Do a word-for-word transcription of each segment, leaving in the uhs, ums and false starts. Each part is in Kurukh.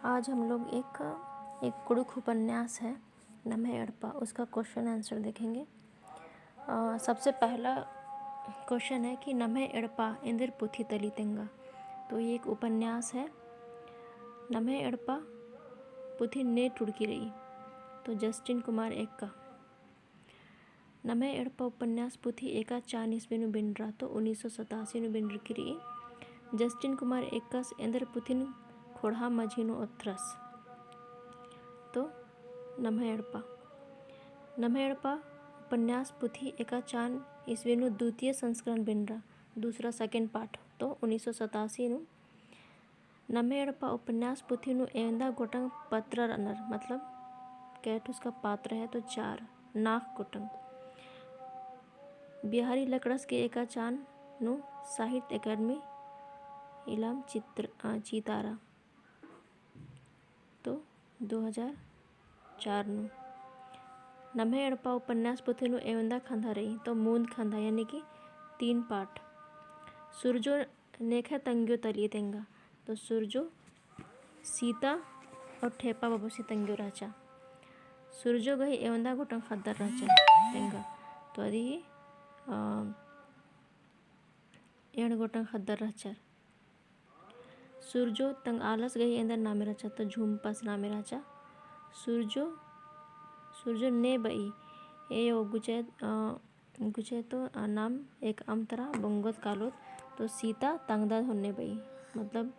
आज हम लोग एक, एक कुँड़ुख़ उपन्यास है नम्है एड़पा, उसका question answer देखेंगे। अ, सबसे पहला question है कि नम्है एड़पा एन्देर पुथी तली तेंगा। तो ये एक उपन्यास है। नम्है एड़पा पुथी ने टुड़की रई? तो जस्टिन कुमार एक्का। नम्है एड़पा उपन्यास पुथी एकाचान ईस्वी नू बिनरा, तो उन्नीस सौ सतासी नू बिनरकी रई। जस्टिन कुमार एक्कस एन्देर पुथिन ख़ोंड़हा मझी नू ओथ्रस। तो नम्है एड़पा, नम्है एड़पा उपन्यास पुथी एकाचान ईस्वी नू द्वितीय संस्करण बिनरा, दूसरा, second part, तो उन्नीस सौ सतासी नू। नम्है एड़पा उपन्यास पुथी नू एवंदा गोटंग पत्र रअनर, मतलब कै ठुस का पात्र है तो चार, नाख़ गोटंग। बिहारी लकड़स गे एकाचान नू साहित्य अकादमी इलाम चित्र, अ, चितारा। तो दो हज़ार चार नू। नम्है एड़पा उपन्यास पुथी नू एवंदा खंधा रई, तो मूंद खंधा, यानी कि तीन part। सुरजो नेखय तंग्यो तली तेंगा। तो सुरजो सीता और ठेपा बबुस ही तंग्यो रहचा। सुरजो गही एवंदा गोटंग ख़द्दर रहचा तेंगा। तो अदी ही, अ, एंड़ गोटंग ख़द्दर रहचर। सुरजो तंग आलस गही एन्देर नामे रहचा, तो झुम्पस नामे रहचा। सुरजो, सुरजो ने बई, ए ओ गुचे, अ, गुचे तो, अ, नाम एकअम तरा बंगोत कालोत, तो सीता तंगदा धोन्ने बई, मतलब,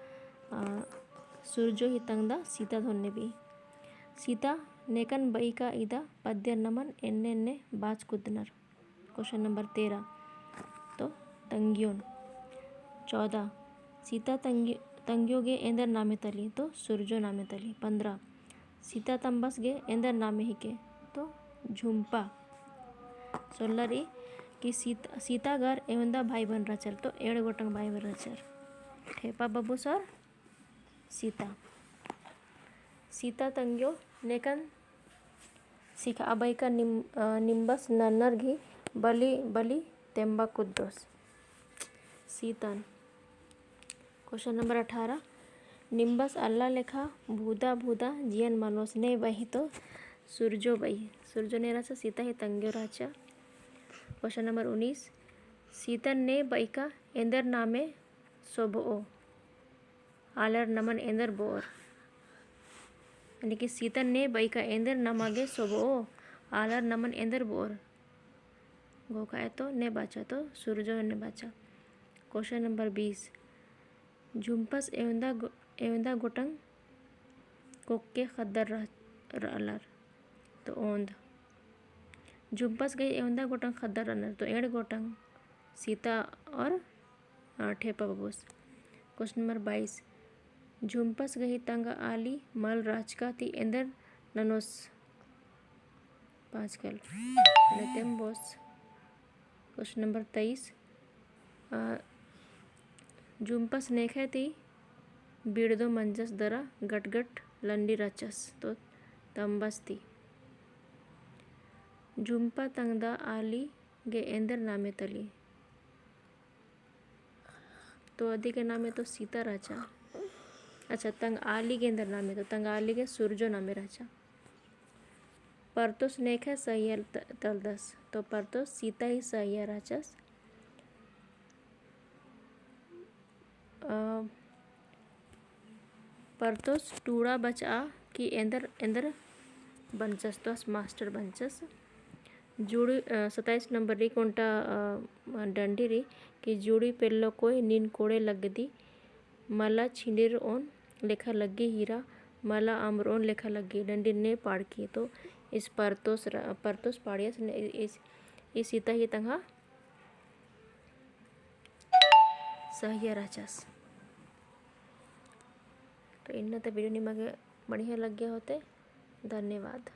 अ, सुरजो ही तंगदा सीता धोन्ने बई। सीता नेकन बई का इदा पद्यर नमन एन्ने एन्ने बाच कुद्दनर। Question number तेरह, तो तंग्योन। चौदह, सीता तंग्यो, तंग्यो गे एन्देर नामे तली, तो सुरजो नामे तली। पन्द्रह, सीता तम्बस गे एन्देर नामे हिके, तो झुम्पा। सोल्ला रई कि सीत-, सीता गर एवंदा भाई बहिन रहचर, तो एंड़ गोटंग भाई बहिन रहचर, ठेपा बबुस और सीता। सीता तंग्यो नेकन सिखा बई का निम-, अ, निम्बस नन्नर गही बली, बली तेम्बा कुद्दोस। सीतन। Question number अठारह, निम्बस अल्ला लेखा भूदा भूदा जियन मनोस ने बई तो सुरजो बई। सुरजो ने रहचा, सीता ही तंग्यो रहचा। Question number उन्नीस, सीतन ने बई का एन्देर नामे सोभओ, आलर नमन एन्देर बओर। यानी कि सीतन ने बई का एन्देर नामा गे सोभओ, आलर नमन एन्देर बओर। घोखा है तो ने बाचा, तो सुरजो ने बाचा। Question number बीस, झुम्पस एवंदा गो-, एवंदा गोटंग कोक्के ख़द्दर रह-, रअलर, तो ओन्द। झुम्पस गही एवंदा गोटंग ख़द्दर रअनर, तो एंड़ गोटंग, सीता और अ, ठेपा बबुस। Question number बाईस, झुम्पस गही तंग आली मल राचका ती एन्देर ननोस? पाँच कल। ले तेम्बोस। Question number तेईस, अ, झुम्पस नेखय ती बिड़दो मंजस दरा गटगट लंडी रचस, तो तम्बस ती। झुम्पा तंगदा आली गे एन्देर नामे तली? तो अदी के नामे तो सीता रहचा। अच्छा, तंग आली गे एन्देर नामे, तो तंग आली गे सुरजो नामे रहचा। परतोस नेखय सहिया त-, तलदस, तो परतोस सीता ही सहिया रहचस। अ, परतोस टूड़ा बचआ कि एन्देर, एन्देर बंचस, तो आस मास्टर बंचस। जुड़ी, अ, सताईस नंबर रई, ओन्टा, अ, डंडी रई कि जुड़ी पेल्लो कोय नीन कोड़े लग्गदी, मला छिंडिरओन लेखा लग्गी हीरा, मला अम्बरओन लेखा लग्गी, डंडी ने पाड़की। तो इस परतोस र-, परतोस पाड़ियस ने इस, इस सीता ही तंग्हा सहिया रहचस। तो इन्ना ता video निमा गे बढ़िया लग्गिया होते। धन्यवाद।